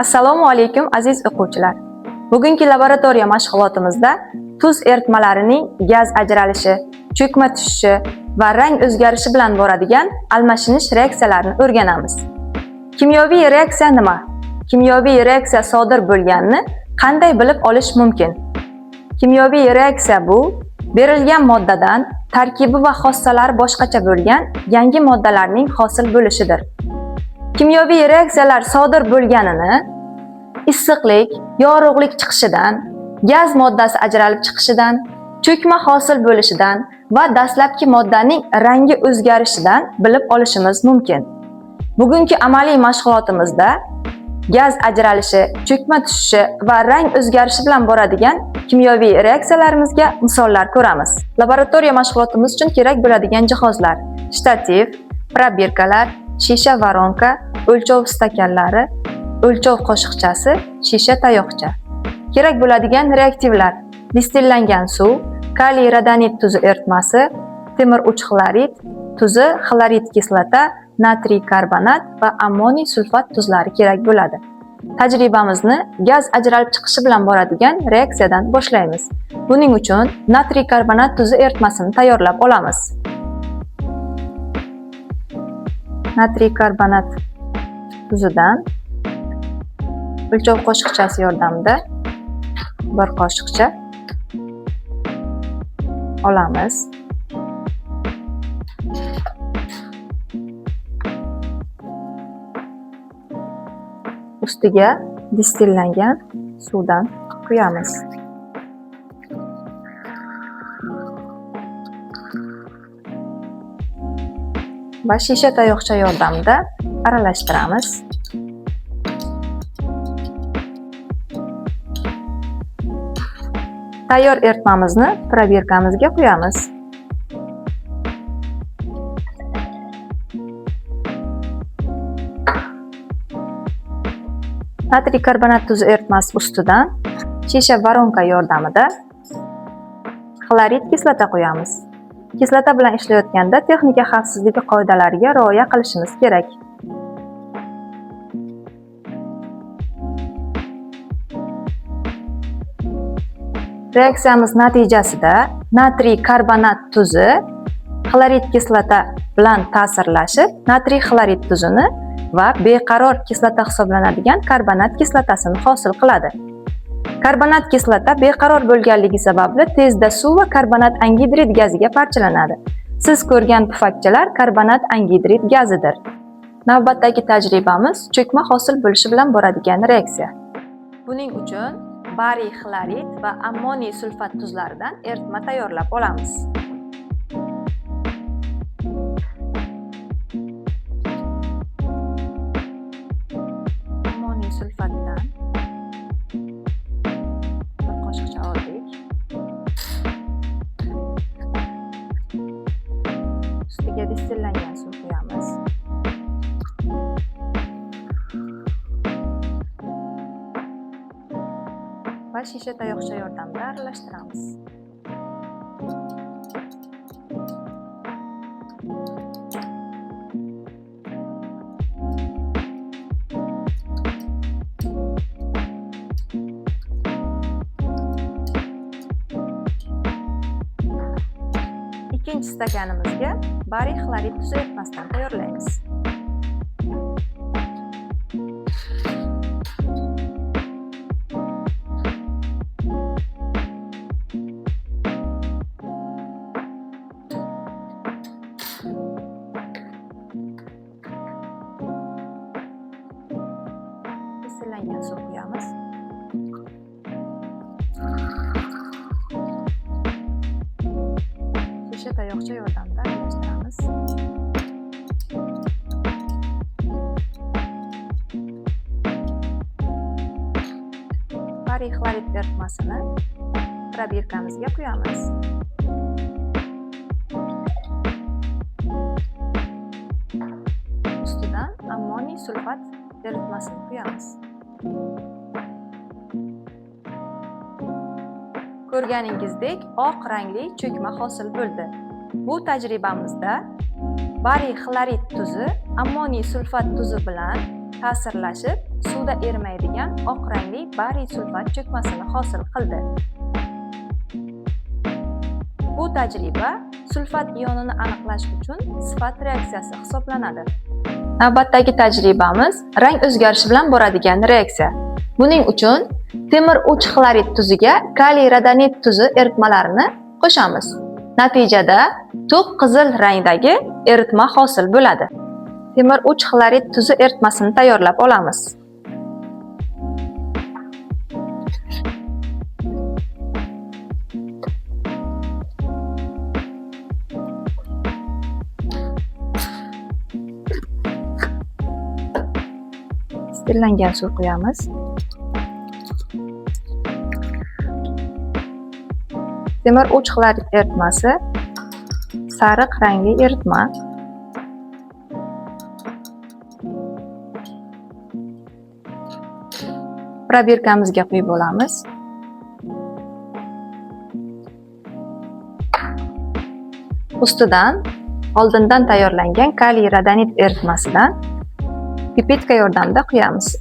Assalomu alaykum, aziz o'quvchilar. Bugungi laboratoriya mashg'ulotimizda tuz eritmalarining gaz ajralishi, cho'kma tushishi va rang o'zgarishi bilan boradigan almashinish reaksiyalarini o'rganamiz. Kimyoviy reaksiya nima? Kimyoviy reaksiya sodir bo'lganini qanday bilib olish mumkin? Kimyoviy reaksiya bu berilgan moddadan tarkibi va xossalari boshqacha bo'lgan yangi moddalarning hosil bo'lishidir. Kimyoviy reaksiyalar sodir bo'lganini issiqlik, yorug'lik chiqishidan, gaz moddasi ajralib chiqishidan, cho'kma hosil bo'lishidan va dastlabki moddaning rangi o'zgarishidan bilib olishimiz mumkin. Bugungi amaliy mashg'ulotimizda gaz ajralishi, cho'kma tushishi va rang o'zgarishi bilan boradigan kimyoviy reaksiyalarimizga misollar ko'ramiz. Laboratoriya mashg'ulotimiz uchun kerak bo'ladigan jihozlar: shtativ, probirkalar, shisha voronka, o'lchov stakanlari, o'lchov qoshiqchasi, shisha tayoqcha. Kerak bo'ladigan reaktivlar: distillangan suv, kaliy rodonit tuzi eritmasi, temir 3 xlorid tuzi, xlorid kislota, natriy karbonat va ammoniy sulfat tuzlari kerak bo'ladi. Tajribamizni gaz ajralib chiqishi bilan boradigan reaksiyadan boshlaymiz. Buning uchun natriy karbonat tuzi eritmasini tayyorlab olamiz. Natriy karbonat tuzidan o'lchov qoshiqchasi yordamida bir qoshiqcha olamiz. Ustiga distillangan suvdan quyamiz. Va shisha tayoqcha yordamida aralashtiramiz. Tayyor eritmamizni probirkamizga quyamiz. Natriy karbonat tuzi eritmasi ustidan shisha voronka yordamida xlorid kislota quyamiz. Kislota bilan ishlayotganda texnika xavfsizligi qoidalariga rioya qilishimiz kerak. Reaksiyamiz natijasida natriy karbonat tuzi xlorid kislota bilan ta'sirlashib, natriy xlorid tuzini va beqaror kislota hisoblanadigan karbonat kislotasini hosil qiladi. Karbonat kislota beqaror bo'lganligi sababli tezda suv va karbonat angidrid gaziga parchalanadi. Siz ko'rgan pufakchalar karbonat angidrid gazidir. Navbatdagi tajribamiz cho'kma hosil bo'lishi bilan boradigan reaksiya. Buning uchun bariy xlorid va ammoniy sulfat tuzlaridan eritma tayyorlab olamiz. Ammoniy sulfatdan bir qoshiqcha oldik. Ustiga distillangan suv quyamiz. Va shisha tayoqcha yordamida aralashtiramiz. Ikkinchi stakanimizga bariy xlorid tuzi eritmasidan tayyorlaymiz. Distillangan suv quyamiz. Shisha tayoqcha yordamida aralashtiramiz. Bariy xlorid eritmasini probirkamizga quyamiz. Ustidan ammoniy sulfat eritmasini quyamiz. Ko'rganingizdek, oq rangli cho'kma hosil bo'ldi. Bu tajribamizda bariy xlorid tuzi ammoniy sulfat tuzi bilan ta'sirlashib, suvda erimaydigan oq rangli bariy sulfat cho'kmasini hosil qildi. Bu tajriba sulfat ionini aniqlash uchun sifat reaksiyasi hisoblanadi. Navbatdagi tajribamiz rang o'zgarishi bilan boradigan reaksiya. Buning uchun temir 3 xlorid tuziga kaliy rodonit tuzi eritmalarini qo'shamiz. Natijada to'q qizil rangdagi eritma hosil bo'ladi. Temir 3 xlorid tuzi eritmasini tayyorlab olamiz. Stillangan suv quyamiz. Temir 3 xlorid eritmasi sariq rangli eritma. Probirkamizga quyib olamiz. Ustidan oldindan tayyorlangan kaliy rodonit eritmasidan pipetka yordamida quyamiz.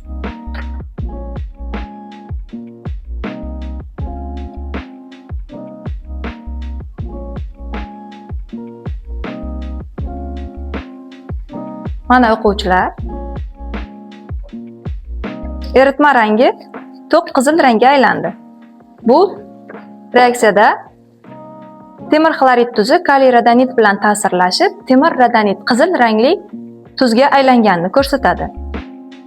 Mana o'quvchilar, eritma rangi to'q qizil rangga aylandi. Bu reaksiyada temir xlorid tuzi kaliy rodonit bilan ta'sirlashib, temir rodonit qizil rangli tuzga aylanganini ko'rsatadi.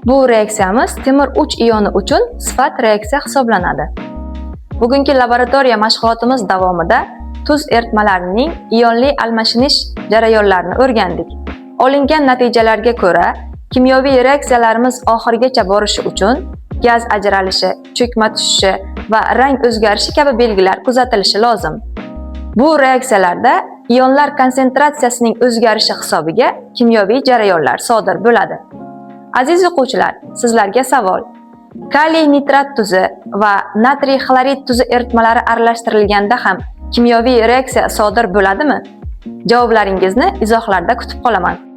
Bu reaksiyamiz temir 3 ioni uchun sifat reaksiya hisoblanadi. Bugungi laboratoriya mashg'ulotimiz davomida tuz eritmalarining ionli almashinish jarayonlarini o'rgandik. Olingan natijalarga ko'ra, kimyoviy reaksiyalarimiz oxirigacha borishi uchun gaz ajralishi, cho'kma tushishi va rang o'zgarishi kabi belgilar kuzatilishi lozim. Bu reaksiyalarda ionlar konsentratsiyasining o'zgarishi hisobiga kimyoviy jarayonlar sodir bo'ladi. Aziz o'quvchilar, sizlarga savol. Kaliy nitrat tuzi va natriy xlorid tuzi eritmalari aralashtirilganda ham kimyoviy reaksiya sodir bo'ladimi? Javoblaringizni izohlarda kutib qolaman.